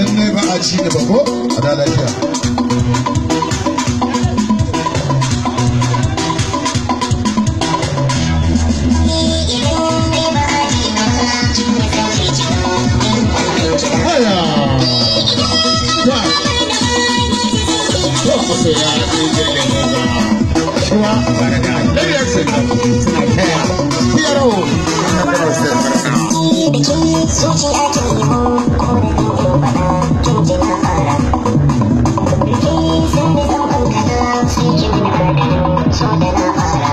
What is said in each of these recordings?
Idan ne ba a ci ba ko a da lafiya. Haya! To, masoya rijiyar lemo ga shuwa tare da Lady suna taya PRO na Kano State murna. Bikin zuciya kin yi mun ko da kan faɗa kin ji na fara. Rike sirri zan kankana sai ki mini adana so da na fara.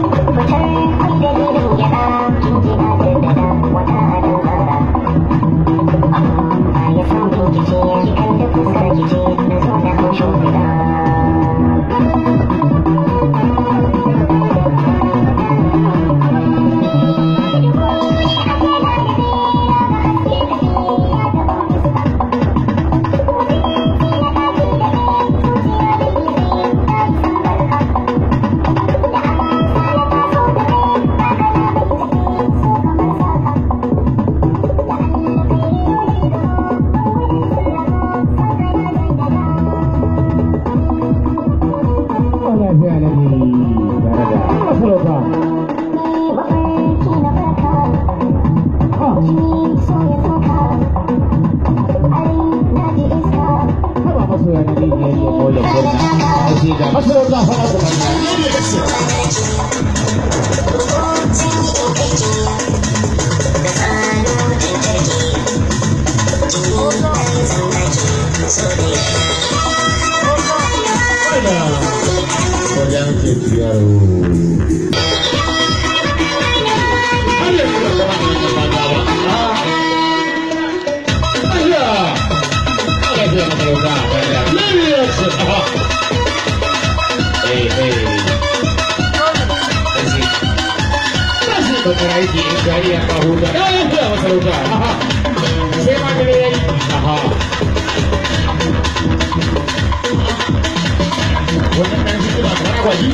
Fitar kwai da dalilin gyaɗa kin ji na jaddada wata adon zara. Amma ya san bincike ki kalli fuskar ki ce na zo na hau shimfiɗa. Lafiya na ne tare da masarauta. Mafarki na farka, jini so ya sauka, ai na ji iska. Haba masoya na rijiyar lemo da kurna. Sai ga masarauta fara da murna. Lady X. Godiya muke PRO. Har yanzu ba gama da wannan mata ba. Ayya! Lafiya masarauta tare da Lady X. Aha! Hey, hey. Tashi. Tashi bakar aiki in ka iya ka huta. Ya lafiya masarauta. Aha! Sai ma dare yayi. Aha! Wannan ɗan hikima kamar agwagi.